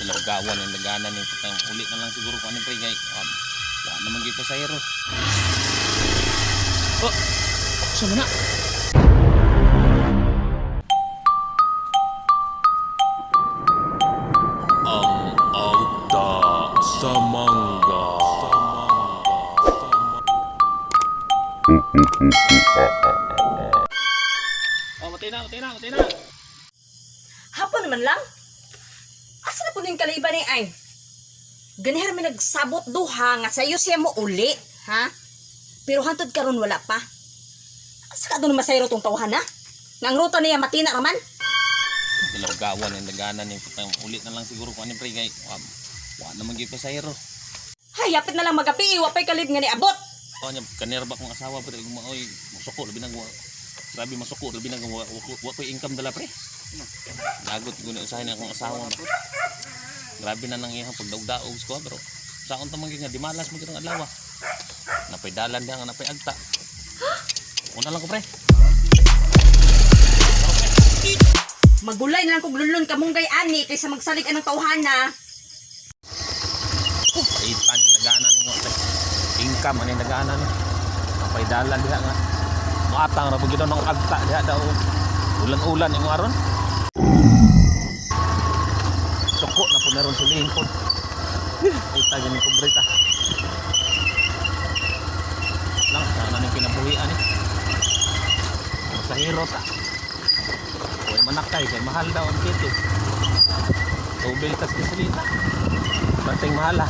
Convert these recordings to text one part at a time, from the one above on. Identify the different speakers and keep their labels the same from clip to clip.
Speaker 1: Dalawgawan ang daganan ni putang uli na lang siguro ko ani pre kay wa naman gyud pasahero. Oh, sa man na?
Speaker 2: Ang agta sa mangga.
Speaker 1: Oh, matay na, matay na, matay na.
Speaker 3: Hapon naman lang. Asa na po ning kaliban ni ay? Ganihar mi nagsabot duha nga sayo siya mo uli, ha? Pero hantod karon wala pa. Asa ka doon masayro tong tawhan ha? Nga ang ruta niya matina raman.
Speaker 1: Dalawgawan ang daganan ni putang uli na lang siguro ko ani pre kay wa naman gyud pasahero.
Speaker 3: Hay, yapit na lang magapi, wa pa'y kalib nga niabot.
Speaker 1: Oh, nya kanerba kong asawa pre oy masuko labi nang grabe masuko labi nang wa ko'y income dala pre. Lagot gud usahay na akong asawa ba. Grabe na nang iyang pagdaog-daog sa ko pero saon ta man gyud nga di malas mo gyud ang adlaw. Napay dalan diha nga napay agta. Una lang ko pre.
Speaker 3: Magulay na lang kog lulon kamunggay ani kaysa magsalig anang tawhan na.
Speaker 1: Oh, paitan nagana ni pre. Income ani nagana ni. Napay dalan diha nga. Muatang ra pud gyud ang agta diha daw. Ulan-ulan imo aron. Suko na po meron sulihin po. Kita ganun pobre ta. Lang, sana ning kinabuhian eh. Masahiro ta. Huwag manakay, kay mahal daw ang ticket. Tubig tas gasolina. Bating mahal ah.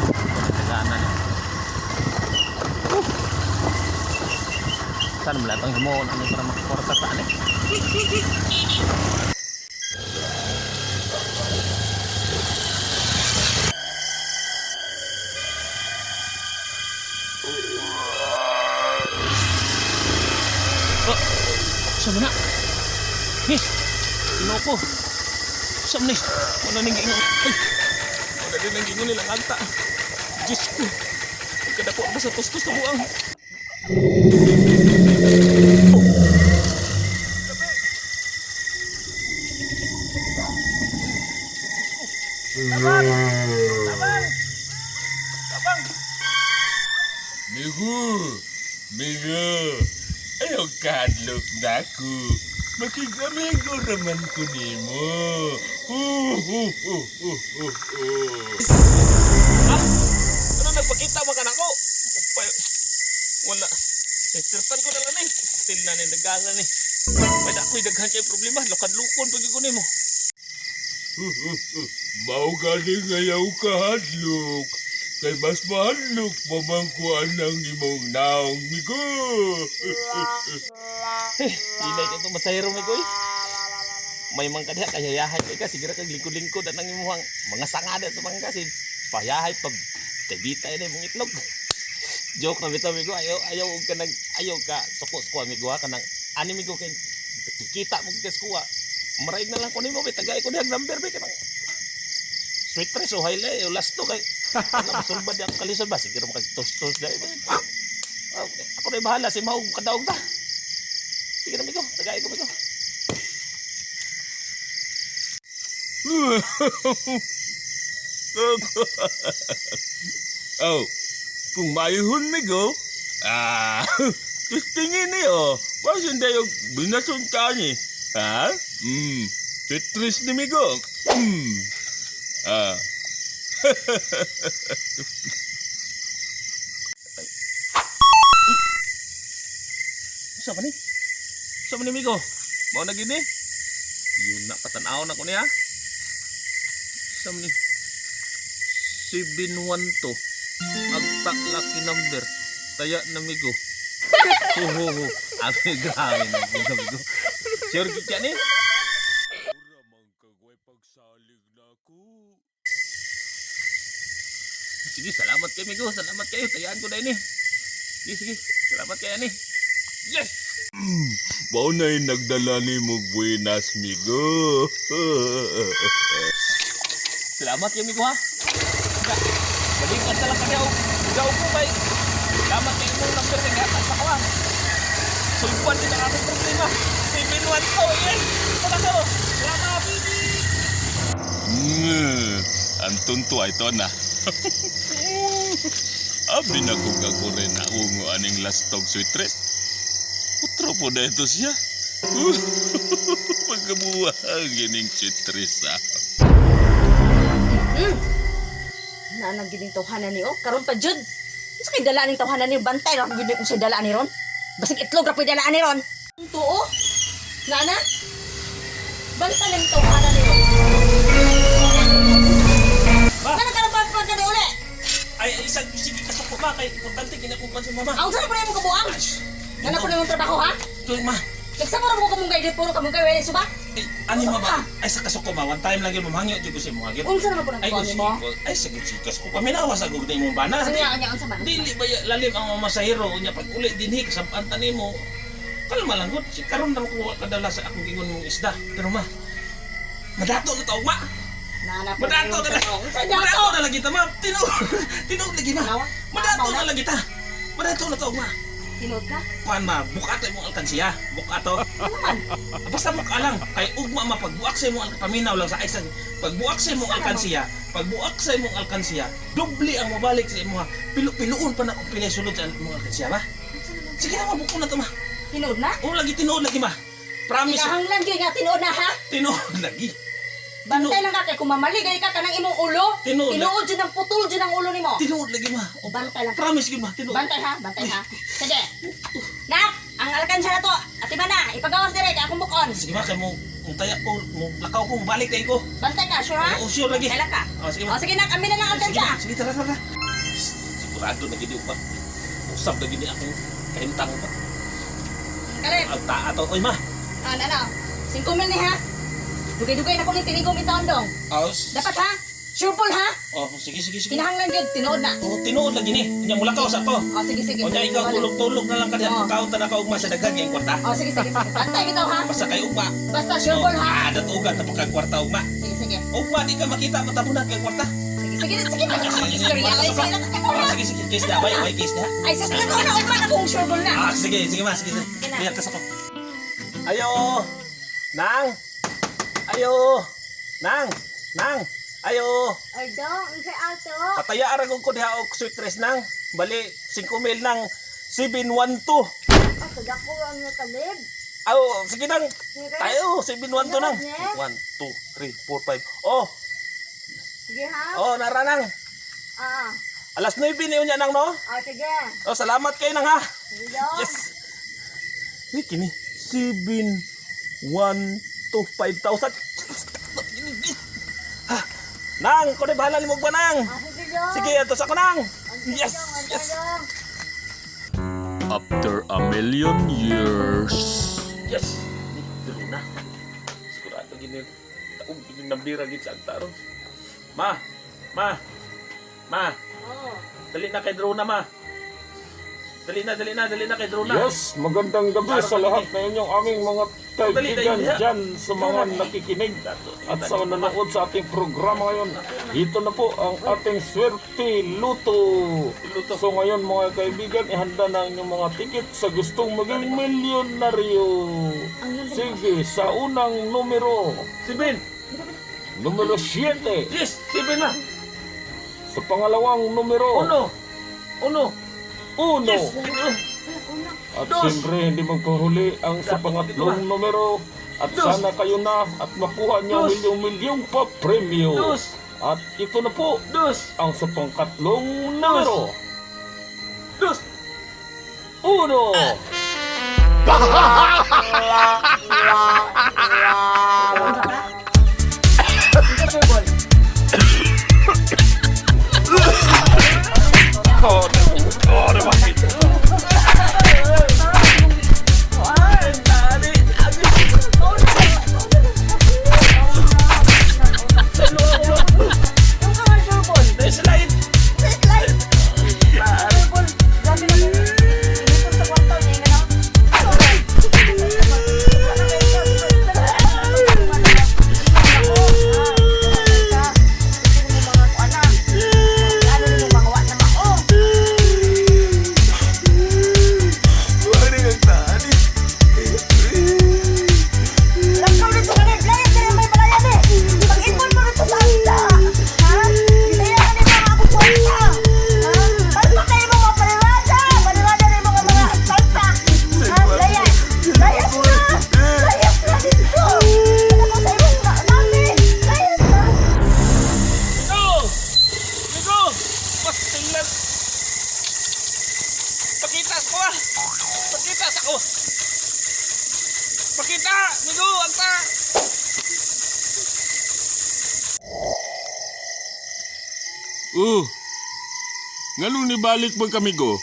Speaker 1: Ito na tagana niya. Saan mo lahat ang himuon ano para makakorta ta ani? Oh, saan mo na? Eh, Inoko. Saan mo ni? Wala nang gingon. Ay, wala din ang gingon nilang agta. Diyos ko. Kadako ba sa tustos na buang?
Speaker 2: Migo, Migo, ayaw kadlok na ako. Makigamigo raman ko nimo. Hu, hu, hu, hu, hu, hu.
Speaker 1: Ha? Ano nagpakita ba ka nako? Upay. Wala. Sistertan ko na lang eh. Still na ni nagana ni. Pwede ako'y daghan kay problema. Lukad-lukon pag ko nimo.
Speaker 2: Mao gani ngayaw kahadlok. Kay mas mahadlok pa man ko anang imong naong, Migo.
Speaker 1: Eh, ilay ka to masayro mi koy. May mga kadiha kay hayahay kay ka siguro kag lingkod-lingkod anang imuhang mga sangada sa mga kasi payahay pag tibitay na imong itlog. Joke na bitaw migo, ayaw ayaw og ka nag ayaw ka suko suko amigo ha kanang ani migo kay kikita mo kay kuha. Maraig na lang ko nimo bay tagay ko dihag number bay kanang sweet tres o highlight o last to kay ano masulbad di ako kalisod ba siguro makag-tos-tos dahil. Okay. Ako na bahala si Mau kadaog ta. Sige na, migo. Tagay ko, migo.
Speaker 2: Oh, kung mayuhon migo, ah, tingin niyo, basin tayo binason ka ni. Ha? Hmm, tetris ni migo. Hmm. Ah.
Speaker 1: Sa man ni? Sa man ni, migo? Mao na gini? Yun na, patanaw na ko niya. Sa man ni? 712. Agta lucky number. Taya na, migo. Ho, ho, ho. Abi, grabe na po, migo. Sure, gid ka ni?
Speaker 2: Ura man kagway pagsalig na ako.
Speaker 1: Sige, salamat kayo, migo. Salamat kayo. Tayaan ko na ini. Sige, sige. Salamat kayo, ni. Yes!
Speaker 2: Mao na yung nagdala ni mo buenas, migo.
Speaker 1: Salamat kayo, migo, ha? Balikan na lang kanya. Gaw ko kay. Salamat kayo mong number na gatag sa kuha. Sulpuan din ang aking problema. 712, yes! Ito na ko. Salamat!
Speaker 2: Ang tunto ay ito na. Abi na kung ako rin naungo aning lastog sweetres. Utro po na ito siya. Pagkabuwang gining sweetres ah.
Speaker 3: Naanang gid ning tawhana ni oh, karon pa jud. Unsa kay dala ning tawhana ni, bantay ra gid kung sa dala ni ron. Basig itlog ra pud dala ni ron. Tuo. Nana? Bantay lang tawhana ni ron.
Speaker 1: Ma!
Speaker 3: Nana karon pa pa kani uli.
Speaker 1: Ay, ay, isang sige kasuko ma kay importante kinakupan si mama.
Speaker 3: Ang sa pa mo kabuang. Nana ko na yung trabaho ha?
Speaker 1: Tuwing ma.
Speaker 3: Nagsama ra mo kamunggay di puro kamunggay wala suba.
Speaker 1: Ay, ani ma ba? Ay sa kasuko ma, one time lang yun mamangyo jud ko sa imong hagit.
Speaker 3: Unsa naman po nang
Speaker 1: Ay,
Speaker 3: kuha
Speaker 1: sige,
Speaker 3: nimo?
Speaker 1: ay sige, sige kasuko. Paminawa sa gugna imong bana.
Speaker 3: Anya anya unsa man?
Speaker 1: Dili ba lalim ang mga masahero unya pag uli dinhi kasapan nimo. Kalma lang gud, si karon na ko kadala sa akong ingon mong isda. Pero ma, madato na taog ma.
Speaker 3: Nana po.
Speaker 1: Madato na lang.
Speaker 3: Unsa
Speaker 1: Madato na lang kita ma. Tinuod. Tinuod lagi ma.
Speaker 3: Nawa?
Speaker 1: Madato na lang kita. Madato na taog ma.
Speaker 3: Tinuod ka?
Speaker 1: Kuan ma, buka to imong alkansiya. Buka to.
Speaker 3: Ano man?
Speaker 1: Basta buka lang. Kay ugma ma pagbuak sa imong paminaw lang sa ay sa pagbuak sa imong alkansiya, pagbuak sa imong alkansiya, doble ang mabalik sa imong pilo-piloon pa na kung pilay sulod sa imong alkansiya ma. Sige na ma, buko na to ma.
Speaker 3: Tinuod na?
Speaker 1: Oo lagi tinuod lagi ma. Promise,
Speaker 3: Kinahanglan gyud nga tinuod na ha?
Speaker 1: tinuod lagi.
Speaker 3: Bantay lang ka kay kung mamali gani ka kanang imong ulo.
Speaker 1: Tinuod.
Speaker 3: Tinuod jud ang putol jud ang ulo nimo.
Speaker 1: Tinuod lagi ma. O,
Speaker 3: Bantay lang.
Speaker 1: promise gyud ma, tinuod.
Speaker 3: Bantay ha, bantay ha. Sige. Nak, ang alkansya na to. Ati ba na, ipagawas dire kay akong bukon.
Speaker 1: Sige ma, kay mo mo taya ko, mo lakaw ko, mo balik tayo ko.
Speaker 3: Bantay ka, sure ha?
Speaker 1: Oo, sure lagi.
Speaker 3: Bantay lang ka.
Speaker 1: Oh, sige ma.
Speaker 3: O sige nak, amin na lang
Speaker 1: Sige,
Speaker 3: alkansya.
Speaker 1: sige, tara, tara. Sigurado na gini ba? Usab na gini akong kahimtang ba?
Speaker 3: Kalip.
Speaker 1: Ang taa to. Oy ma.
Speaker 3: Ano, ano? 5 mil ni ha. Dugay-dugay na ko ning tinigom itaon dong.
Speaker 1: Oh,
Speaker 3: Dapat ha? Sure full ha?
Speaker 1: Oh, sige, sige, sige.
Speaker 3: Kinahanglan gyud tinuod na.
Speaker 1: Oh, tinuod lagi ni. Unya mula ka sa to.
Speaker 3: O sige, sige.
Speaker 1: Unya ikaw tulog-tulog na lang ka diyan.
Speaker 3: Oo.
Speaker 1: Pagkaon ta na ka ugma sa daghan kay kwarta.
Speaker 3: O sige, sige, sige. Bantay bitaw ha.
Speaker 1: Basta kay ugma.
Speaker 3: Basta sure
Speaker 1: Oh,
Speaker 3: full ha.
Speaker 1: ah, datugan na pagka kwarta ugma.
Speaker 3: Sige, sige.
Speaker 1: Ugma di ka makita matabunan kay kwarta.
Speaker 3: Sige, sige, sige. Mag-istorya. Ay, sige lang.
Speaker 1: Ah, sige, sige, case na. Way, way case na.
Speaker 3: Ay, sus, nako na, ugma na kung sure ball na.
Speaker 1: Ah, sige, sige ma, sige.
Speaker 3: Sige na.
Speaker 1: Sige, tas ako. Ayo. Nang. Ayo. Nang. Nang. Ayo.
Speaker 4: Ardong, unsa ato?
Speaker 1: Pataya aragong ko diha og sweet dress nang. Bali 5 mil nang 712.
Speaker 4: Ah, kadako ang nakalib.
Speaker 1: Aw, sige nang. Tayo 712 nang. 1 2 3 4 5. Oh,
Speaker 4: Sige ha?
Speaker 1: oh nara nang.
Speaker 4: Ah,
Speaker 1: Alas 9 ni unya nang no.
Speaker 4: ah, sige.
Speaker 1: Oh, salamat kay nang ha.
Speaker 4: Sige dong.
Speaker 1: Yes. Ni kini 7 1 2 5,000. Ha. Nang, kundi bahala ni mo ba nang.
Speaker 4: Ah, sige dong.
Speaker 1: Sige, ato sa ko nang.
Speaker 4: Antay
Speaker 1: Yes,
Speaker 4: dong, antay
Speaker 1: yes.
Speaker 4: dong.
Speaker 2: After a million years.
Speaker 1: Yes. Ni duro na. Sigurado gini. Taog gini nabira gid sa agtaron. Ma. Ma. Ma.
Speaker 4: Oh.
Speaker 1: Dali na kay Drona ma. Dali na, dali na, dali na kay Drona.
Speaker 5: Yes, magandang gabi sa lahat na inyong aming mga kaibigan dyan sa mga nakikinig at sa nanonood sa ating programa ngayon. Ito na po ang ating swerte luto.
Speaker 1: Luto.
Speaker 5: So ngayon mga kaibigan, ihanda na ang inyong mga ticket sa gustong maging milyonaryo. Sige, sa unang numero,
Speaker 1: Sibin.
Speaker 5: numero 7.
Speaker 1: Yes, sibin na.
Speaker 5: Sa pangalawang numero,
Speaker 1: Uno. Uno.
Speaker 5: 1.
Speaker 1: Yes.
Speaker 5: At
Speaker 1: Dos.
Speaker 5: siyempre, hindi magpahuli ang sa pangatlong numero. At
Speaker 1: Dos.
Speaker 5: sana kayo na at makuha niyo ang
Speaker 1: Dos.
Speaker 5: milyong-milyong pa-premyo.
Speaker 1: Dos.
Speaker 5: At ito na po
Speaker 1: Dos.
Speaker 5: ang sa pangkatlong numero.
Speaker 1: Dos.
Speaker 5: 1.
Speaker 3: Sure ball. Yung ka nga sure ball.
Speaker 1: Slide.
Speaker 3: Slide. Sure ball. Grabe na. Inipon sa kwarto niya, nga na.
Speaker 1: Kita! Migo, agta!
Speaker 2: Oh, nganong nibalik man kami go?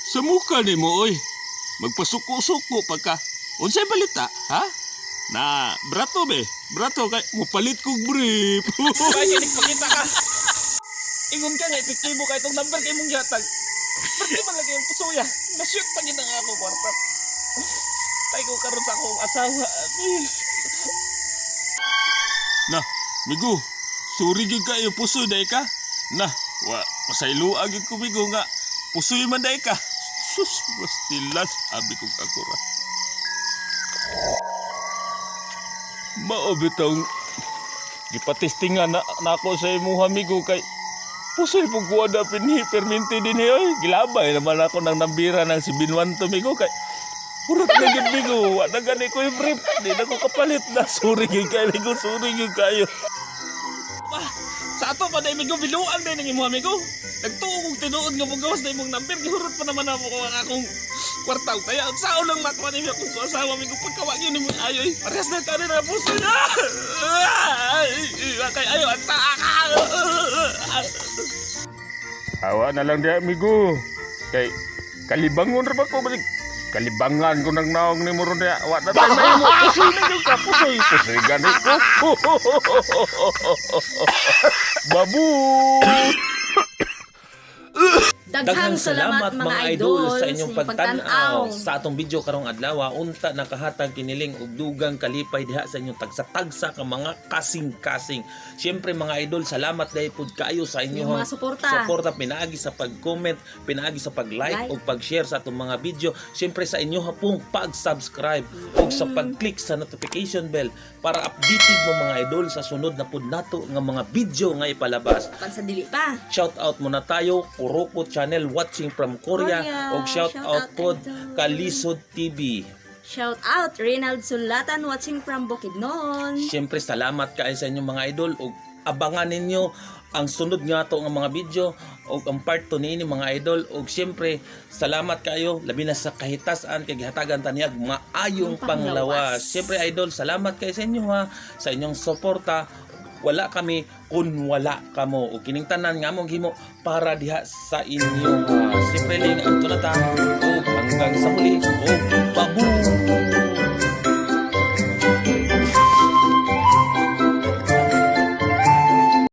Speaker 2: Sa muka ni mo, oy. Magpasuko-suko pa ka. Unsay balita, ha? Na, brato be. Brato kay mupalit kog brief.
Speaker 1: Ay, nagpakita ka. Ingon ka nga, epektibo ka itong number kay mong gihatag. Ba't di man lagi ang pusoya? Na-shoot pa gid ang ako kwarta. Tay ko karon sa akong asawa.
Speaker 2: Na, migo, suri gyud kayo pusoy day ka. Na, wa pasayloa gyud ko migo nga pusoy man day ka. Sus, bastilan, abi kong akura. Mao bitong gipatestingan na, nako sa imuha migo kay pusoy pug kuha na pinhi perminti din oy. Gilabay naman ako ng nambira ng si Binwanto migo kay Purot na gyud migo, wa na gani ko yung brief. Di na ko kapalit na. Sorry gyud kayo migo, sorry gyud kayo.
Speaker 1: Ba, sa ato pa day migo biluang day nang imo amigo. Nagtuo kog tinuod nga mugawas na imong number gihurot pa naman ako ang akong kwarta ug taya. Unsaon lang makuha nimo akong asawa migo pagkawa gyud nimo ayoy. Parehas na tani na puso na. Kay ayo ang taa ka.
Speaker 2: Awa na lang di amigo. Kay kalibangon ra ba ko balik. Kalibangan ko nang naong ni ron diya. Wa na tayo mahimo. Pusoy na gyud ka, pusoy. Pusoy gani ko. Babu.
Speaker 3: Daghang salamat mga idol
Speaker 1: sa inyong pagtan-aw sa atong video karong adlaw. Unta nakahatag kiniling og dugang kalipay diha sa inyong tagsa-tagsa ka mga kasing-kasing. Siyempre mga idol, salamat dahil pud kaayo sa inyong
Speaker 3: Yung mga suporta.
Speaker 1: Suporta pinaagi sa pag-comment, pinaagi sa pag-like
Speaker 3: Like.
Speaker 1: ug pag-share sa atong mga video. Siyempre sa inyo pong pag-subscribe ug sa pag-click sa notification bell para updated mo mga idol sa sunod na pud nato nga mga video nga ipalabas.
Speaker 3: Apan sa dili pa.
Speaker 1: Shout out muna tayo Kuroko Channel watching from Korea,
Speaker 3: Korea.
Speaker 1: og shout
Speaker 3: Shout
Speaker 1: out
Speaker 3: out,
Speaker 1: pod
Speaker 3: idol.
Speaker 1: Kalisod TV.
Speaker 3: Shout out Reynald Sulatan watching from Bukidnon.
Speaker 1: Siyempre salamat kaayo sa inyong mga idol og abangan ninyo ang sunod nga to nga mga video og ang part 2 niini mga idol og siyempre salamat kayo labi na sa kahitasan kay gihatagan ta niya maayong
Speaker 3: Yung
Speaker 1: panglawas.
Speaker 3: panglawas.
Speaker 1: Siyempre idol, salamat kayo sa inyo ha, sa inyong suporta. Wala kami kung wala kamo. O kining tanan nga among himo para diha sa inyo. Ha. Siyempre ling adto na ta og hanggang sa muli og babu.